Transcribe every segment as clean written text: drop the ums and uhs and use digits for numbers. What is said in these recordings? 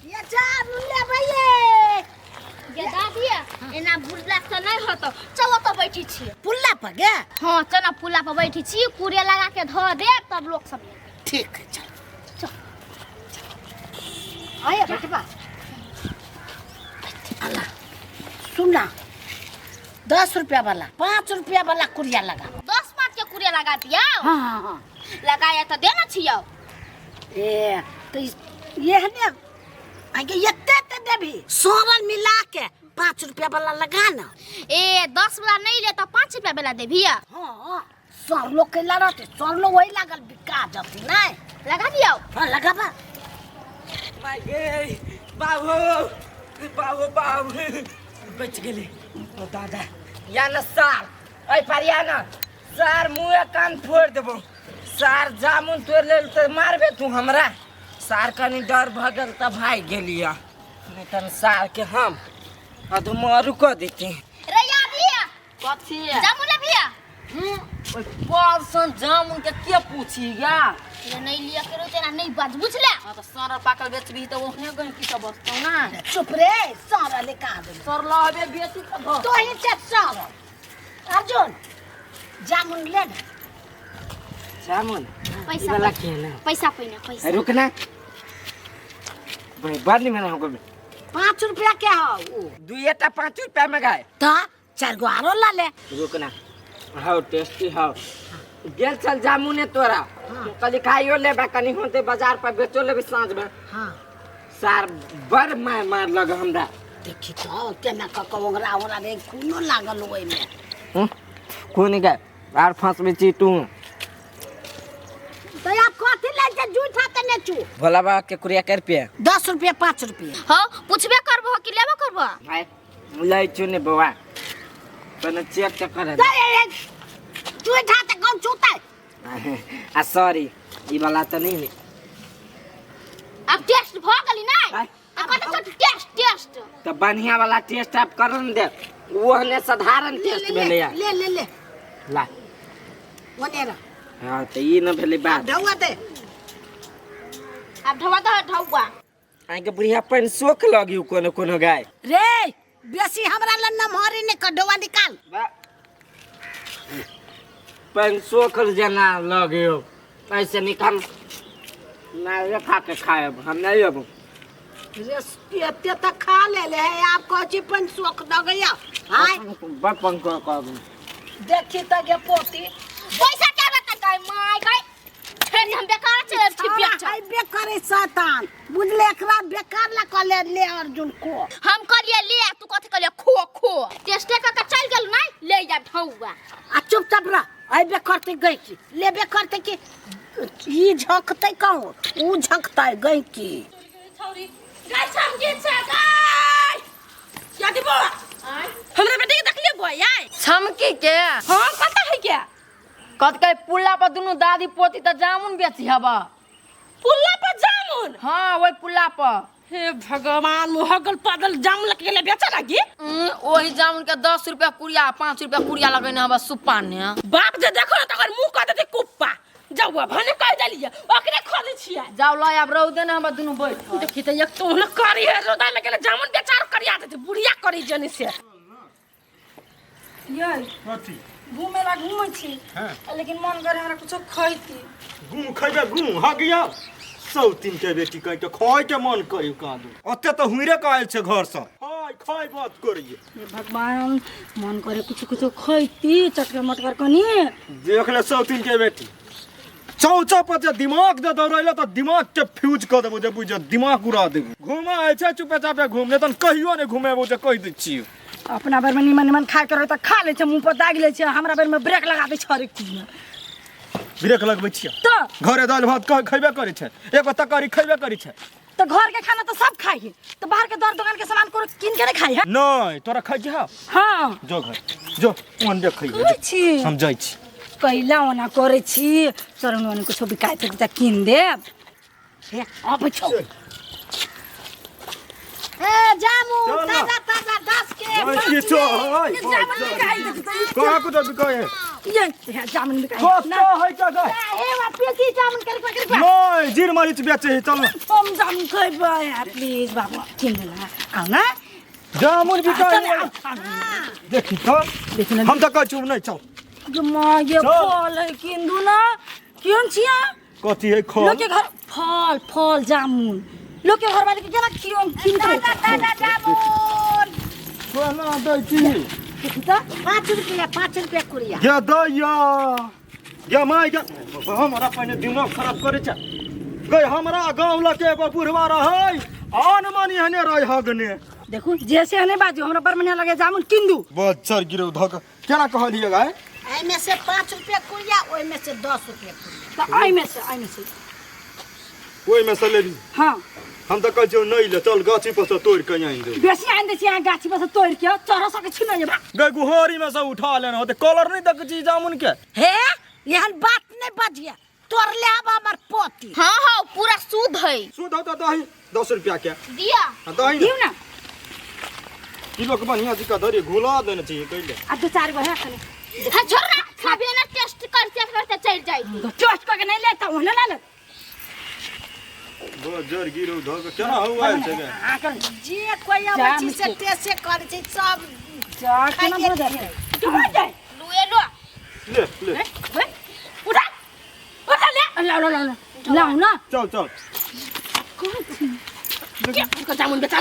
ये जामुन लेबै ये। ये दादी एना बुझला से नहीं होतो, चलो तो बैठी छी। पुल्ला पर गे? हाँ, चल पुला पर बैठी छी, कुड़े लगा के धो दे तब लोग सब। ठीक है, चल। चल। आया बेटवा, अल्लाह सुन ना, 10 रुपया वाला 5 रुपया वाला कुड़िया लगा। 10 5 के कुड़िया लगा दिया? हाँ हाँ हाँ। लगाया तो देना छियो। ए तो ये है ने आगे एते ते देबी, सोवन मिला के 5 रुपया वाला लगा ना। ए 10 वाला नहीं ले तो 5 रुपया वाला देबी? हाँ, सर लोग के लड़ते, सर लोग वही लागल बिका जती नहीं। लगा दियो? हाँ, लगाबा। माय गे बाबू बाबू बाबू, बच गेली। ओ दादा या न सार ऐ पर या न सार, मुँह कान फोड़ देबो सार। जामुन तोड़ लेल तऽ मारबे तू हमरा सार? कनी डर भऽ गेल तऽ भागि गेलियै, नहीं तऽ सार के हम अधमरू कऽ देती। रे यादी। कथी? जामुन ले भैया। ओइ परसन जामुन के के पूछी गा? रे नहीं लिया करो तेरा नहीं बाज, बुझले? हाँ, तऽ सर पाकल बेचबी तऽ ओहने गहिकी सब बचतौ ना। चुप रे, सारा ले कहाँ देबे? सर लहबे बेची तऽ धऽ। तो ही से सारा। अर्जुन, जामुन ले ना। जामुन ई पैसा वाला के ना? पैसा पहिने पैसा। रुक ना भाई, बड़ निमन हमको। 5 रुपया के हो उ? दुइटा 5 रुपया में गाय। तो 4 गो आरो ला ले। रुक ना, हाँ टेस्टी हाँ गेल चल जामुने तोरा। कली खाइयो लेबे, कनी होते बाजार पर बेचो लेबे साँझ में। हाँ। सार बड़ मार मार लग हमरा। देखी तो केना क क ओंगरा ओंगरा रे, खूनो लागल ओइ में। कोन गाय आर फंसबे छी तू? तो आप कथी ले जे जूठा के ने चू? भोला बाबा के कुरिया कर पे। 10 रुपया 5 रुपया। हाँ, पूछबे करबो कि लेबो करबो? भाई लै छु ने बौआ, तने चेक त कर। जूठा त कौन चूता? आ सॉरी, ई वाला त नहीं ने। अब टेस्ट भ गेली नै? आय। अब कत छोट टेस्ट टेस्ट। त बढ़िया वाला टेस्ट आप कर न दे, वो हने साधारण टेस्ट भेलै या। ले ले ले। ला। ओने रह। हां, त ई न भेलै बात। ढौआ दे। अब ढौआ दे ढौआ। आइ के बुढ़िया पानि सोख लगी कोनो कोनो गाय। रे बेसी हमरा ल नमहरी ने कर, ढौआ निकाल। पानि सोख जेना लगियो, ऐसे निकाल ना, खा के खायब हम नहीं अब। रे एते त खा ले ले है, आप कहै छी पानि सोख द गया। हाय। बड़ पंख कर। देखी त गे पोती। पैसा के बता गई my गई फेर हम बेकार चल छी बेच। हाय बेकार शैतान, बुझले? एकरा बेकार ला कह ले ले अर्जुन को। हम कहलिए ले, तू कथि कहलिए खो खो। टेस्टे क के चल गेल नै, ले जा ढौआ। आ चुपचाप रह। अबे करते गई की लेबे करते की ई झकते कहूँ ऊ झकते गई की। छौरी गाय समझी छै गाय यादी बौआ, हमरा बेटी के देखलिए बौआ आय छमकी के? हाँ, पता है क्या कत पुल्ला पर दुनू दादी पोती त जामुन बेची हबा। पुल्ला पर जामुन? हाँ, वही पुल्ला पर। हे भगवान, मुहगल पागल जामुन लग गेले बेचे लागी। ओही जामुन के 10 रुपया कुड़िया, 5 रुपया कुड़िया लगेने हबा सुप्पा ने। बाप जे देखो ना तकर मुंह कह देते कुप्पा। जाऊ भने कह देलिए, ओकरे खोजे छियै। जाऊ लय आब रौदे ने हबा दुनू बैठ। देखी त एक तो न करी है रौदा में गेले जामुन बेचार करिया देते बुढ़िया करी जनी से। यै। कथी? घूमे ला घूमै छी। हाँ। लेकिन मन करे हमरा कुछो खैती। गुम खैबे गुम हगिया सौ तीन के बेटी कहि के खाय के मन करी कादू ओते तऽ हुइरे के आयल छै घर से खाय खाय बात करिए। हे भगवान, मन करे कुछो कुछो खैती, चटकर मटकर कनी। देख ले सौ तीन के बेटी, चौ चौ पर जे दिमाग दे दौड़ैले तऽ दिमाग के फ्यूज कऽ देबो, जे बुझ दिमाग उड़ा देबो। घूमा आयल छै चुपे चापे घूम, नहि तहन कहियो नहि घुमेबो जे कहि दै छियौ। अपना बेर में निमन निमन खाय के रहे तऽ खा लै छै, मुंह पर दागि लै छै, हमरा बेर में ब्रेक लगा दै छै हरेक चीज में। ब्रेक लगबै छियै? तऽ घरे दालि भात खैबे करै छै, एगो तरकारी खैबे करै छै। तऽ घर के खाना तऽ सब खाइ है, तऽ बाहर के दर दुकान के सामान कोनो कीन के नहीं खाइ है? नहि, तोरा खाइ छै? हाँ। जो घर जो, ओन खइहे। कहै छी। हम जाइ छी। कैला ओना करै छी? चरण ओना कुछो बिकाइ तऽ कीन देब। हे अबै छौ। ए जामुन। चल ना। ताजा ताजा 10 के ओए, 5 की छौ? के। ओए, जामुन बिकाइ देतै। कहाँ कुछो बिकाइ है? ये हे जामुन बिकाइ कत्ता है का गए हे बा पेटी जामुन कर कर नहीं जीर मरीच बेचे है चल हम जामुन खैबै यार प्लीज बाबू किन देना आउ ना जामुन बिकाइ चल, आउ, आउ। देखी तो देखी ना। हम तो कहै छी नहीं चल गे माँ ये चल। फल है किन दू ना केहन छिया कथी है खल लोग के घर फल फल जामुन लोग के घर वाले के केना खियम किन के दादा जामुन कोना दै छी देखी त 5 रुपया 5 रुपया कुरिया गे दैया गे माय गे हमरा पहिने दिमाग खराब करे छै गई हमरा गाँव लके एगो बुढ़वा रहै आन मानी हने रहै हगने देखू जैसे हने बाजू हमरा बड़ बढ़िया लगे जामुन किन दू बच्चर गिरौ धक केना कहलियै गाय एहिमे से 5 रुपया कुरिया ओहिमे से 10 रुपया कुरिया त एहिमे से एहिमे से ओहिमे से लेबी हाँ हम तऽ कहै छियौ नहि ले चल गाछी पर से तोड़ि के आनि दे बेसी आनि दै छी अहाँ गाछी पर से तोड़ि के चढ़ सकै छी नहि बा गई गुहारी में से उठा लेना होते कलर नहीं देख छी जामुन के हे एहन बात नहीं बजिए तोड़ ले आब हमर पोती हाँ हाँ पूरा शुद्ध है शुद्ध होता दही 10 रुपया के दिया आ दही दियौ ना किलो के बढ़िया जी का धरी घुला देने चाहिए कैले आ दू चार गो है कने हाँ छोड़ ना अभी ना टेस्ट करते करते चल जाई टेस्ट कऽ के नहि लेता ओहने ना लेत बजर गिरौ धक केना हुआ छै गे आ कर जे कोई अबै जा छै से मिस्टी। टेसे करै छै सब जा केना भऽ जाय तू भऽ जाय लुए लो ले ले उठा उठा ले लाओ लाओ लाओ लाओ ना चल चल के जामुन बेचा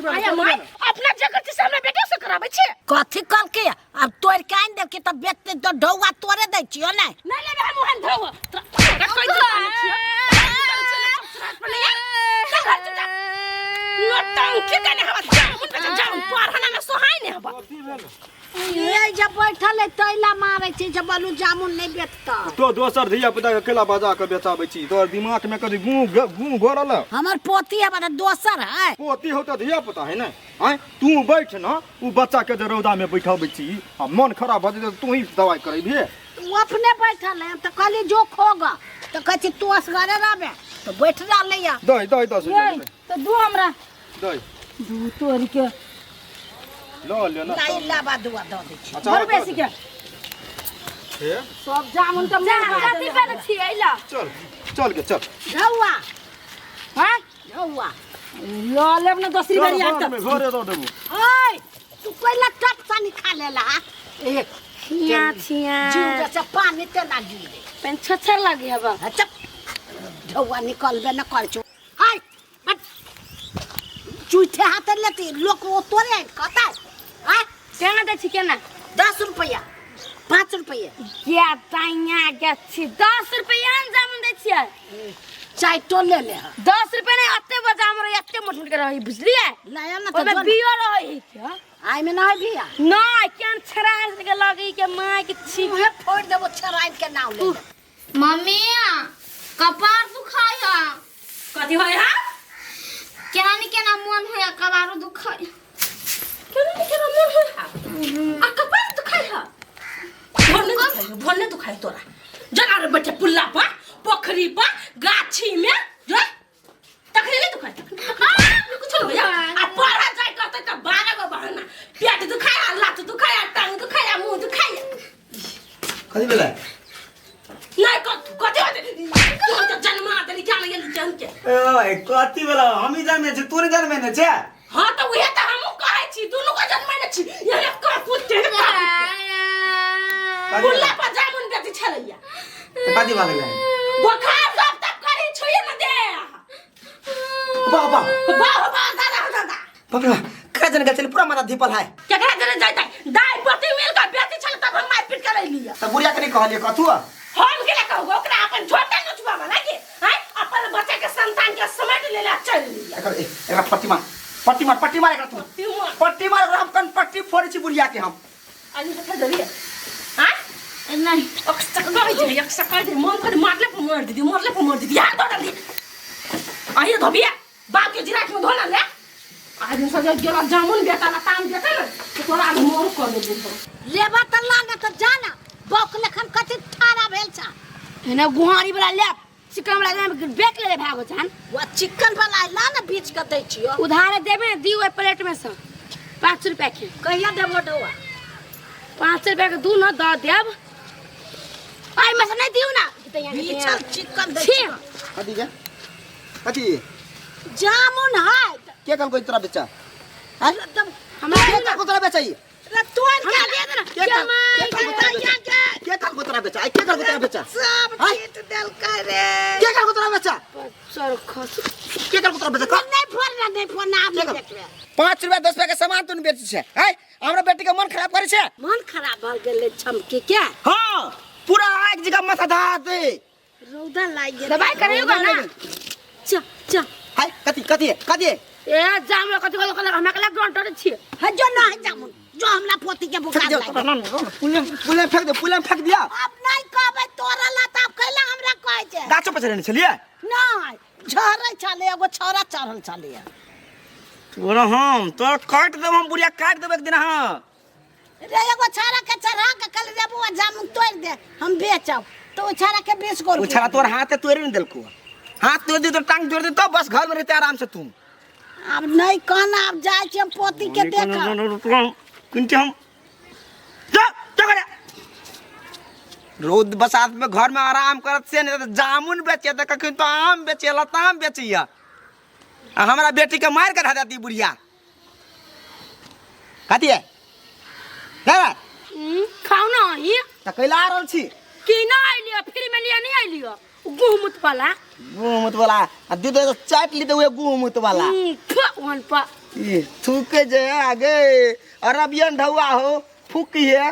आया माय अपना जगह से हमरा बेटा से कराबै छै कथी कहलकै आब तोड़ि के आनि देलकै तऽ बेचतै तऽ ढौआ तोड़े दै छियौ ने नहीं लेबे हम ओहन धौ तोरा कोई दुकान छियो नौटंकी कने हवा जामुन बेचा जामुन पढ़ना में सोहाय नहीं हवा ये जब बैठल है तैला मारै छै जब बोलू जामुन नहीं बेचता तो दोसर धिया पुता के केला बजा के बेचाबै छी तोहर दिमाग में कभी गू गू गड़ल हमर पोती है बड़ा दोसर है पोती हो तऽ धिया पुता है ने आँय तू बैठ न उ बच्चा के जे रौदा में बैठाबै छी आ मन खराब भऽ जेतै तू ही दवाइ करेबही ओ अपने बैठल है हम तऽ कहली जो खोगा तऽ कहै छै तू असगरे रहबे तऽ बैठ रहलै या दही दही 10 रुपया ये तऽ दू हमरा दही दू तोड़ के लऽ ले ना नहीं लाबा दुआ दऽ दै छी अच्छा बड़ बेसी के हे सब जामुन तऽ मुँह बना कथी देले। पे छियै ला चल चल के चल ढौआ हाँ ढौआ लऽ लेब ना दोसरी चल बेरी आब बाद तऽ में घरे दऽ देबो ओए तू कोइला टप सानी खा लेला एक छिया छिया जीव जैसे पानी तेना गिरे पेन छछर लगी हवा अच्छा ढौआ निकलबे न कर छौ हाय हट चूठे हाथ लेती लोक वो तोरे कतै आय केना दै छी केना 10 रुपया 5 रुपया या ताइया के छी 10 रुपया ने जामुन दै छियै चाय तो ले ले 10 रुपया नहीं अत्ते बजाम रही अत्ते मोट मोट के रही बुझलियै लाया ना तो ओमे जो बियो रही क्या आय में ना है बिया नहीं केन छड़ा के लगी के माय के छी मुहे फोड़ देबो छराइन के नाव ले ले। मम्मी कपार दुखाय है कथी होय हा केना नि केना मन होय कपारो दुखाय केना नि केना मन होय हा आ कपार दुखाय हा भोर नहीं दुखाय भोर नहीं दुखाय तोरा जना रे बैठे पुल्ला पर पोखरी पर गाछी में जो तखने नहीं दुखाय कुछ नहीं होया आ पढ़ा जाय कहते त 12 गो बहाना पेट दुखाय आ लात दुखाय आ टांग दुखाय आ मुंह दुखाय कथी भेलै नहीं कथी होते तू तो जन्मा देली जान गेली जान के ए कथी भेलै हमही जानमे छी तू नहि जानमे ने छै हाँ तो उहे तो हमहूँ कहै छी दुनू को जन्मैने छी ये का कुत्ते पुल्ला पर जामुन बेचै छलैया कथी भऽ गेलै बोखार जब तक करी छुए न दे वाह वाह वाह वाह दादा दादा बाप रे ककरा जन गेल छलै पूरा माथा धीपल है केकरा जने जाइतै दाइ पति मिल के बेचै छलै तब हम मारि पीट कर अइलियै तऽ बुढ़िया के नहि कहलियै कथू हम केला कहू ओकरा अपन झोटा नचुआ वाला के आय अपन बच्चा के संतान के समेट लेला चल लिया एकर एकरा पट्टी मार पट्टी मार पट्टी मार एकरा तू पट्टी मार एकरा हम कन पट्टी फोड़ै छी बुढ़िया के हम आलू से धरिए हां नहीं अक्सर कहै छै अक्सर कहै छै मन कर मारले पर मार दीदी मारले पर मार दीदी हाथ दौड़ दी आइए धोबिया बाप के जिराख में धोना ले आज हम सजा गेला जामुन बेटा ना ताम बेटा ना तो तोरा आज मोर कर देबो लेबा तऽ ला ना तऽ जाना बौक लेखन कथी ठाड़ा भेल छा एने गुहारी वाला ले चिकन वाला बेच ले भागो छान वो चिकन वाला ला ना बीच के दै छियो उधार देबे दी ओहि प्लेट में से 5 रुपया के कहिया देबो ढौआ 5 रुपया के दू न दऽ देब आई में से नहीं दियो ना। बीछल चिकन दै छी। छी। कथी के कथी? जामुन है। के कहलको तोरा बेचा? आँय? तब हमरा के कहलको तोरा बेचा ई? रे तोड़ के दे दे ना। के कहल- के कहलको तोरा बेचा? के कहलको तोरा बेचा? आँय, के कहलको तोरा बेचा? सब आँय? छीट देलकै रे। के कहलको तोरा बेचा? सर खस। के कहलको तोरा बेचा? कह। नहीं फोड़ना, नहीं फोड़ना, आब नहीं के देखबै। 5 रुपया 10 रुपया के सामान तू बेचै छै। आँय, हमरा बेटी के मन खराब करै छै। मन खराब भऽ गेलै चमकी के। हाँ, पूरा आगि जकाँ माथा धरा दे। रौदा लागि गेलै। दवाई करेगा ना। च च। हाय, कथी कथी कथी? ए जाम लो कथि कहलक हमरा कला ग्रंटर छी। हे जो ना है जामुन, जो हमरा पोती के फेंक बुखार दिया लागि गेलै। पुले पुले फेंक दे, पुले फेंक दिया। अब नहीं कहबै तोरा ला त आब कैला हमरा कहै छै? गाछो पर चढ़ेने छलियै? नहीं, झरै छलै, एगो छौड़ा चढ़ल छलैया। तोरा हम तोरा काटि देब हम बुढ़िया, काटि देब एक दिन। हाँ रे एगो छौड़ा के चढ़ा के कहली रे बौआ जामुन तोड़ि दे हम बेचब, तो ओ छौड़ा के 20 गो ओ छड़ा तोर हाथ तोड़ि ने देलको। हाथ तोड़ दी तो टांग तोड़ दी तो बस घर में रहते आराम से तुम। आब नहीं कहना, आब जाइ छी हम पोती के देखब। किनते हम जा जा करे। रौद बसात में घर में आराम करत से नहीं तो जामुन बेचे त कखन तो आम बेचे, लताम बेचैया, आ हमरा बेटी के मार के धरा दी बुढ़िया। कथी है ना? खाओ ना ही। त कैला आ रहल छी? की ना आइलियो, फ्री में लिया नहीं आइलियो गहुमुत वाला। गहुमुत वाला आ दी तो चाट ली तो गहुमुत वाला। वन पा ई थूके जे आगे अरबियन ढौआ हो फूकी है।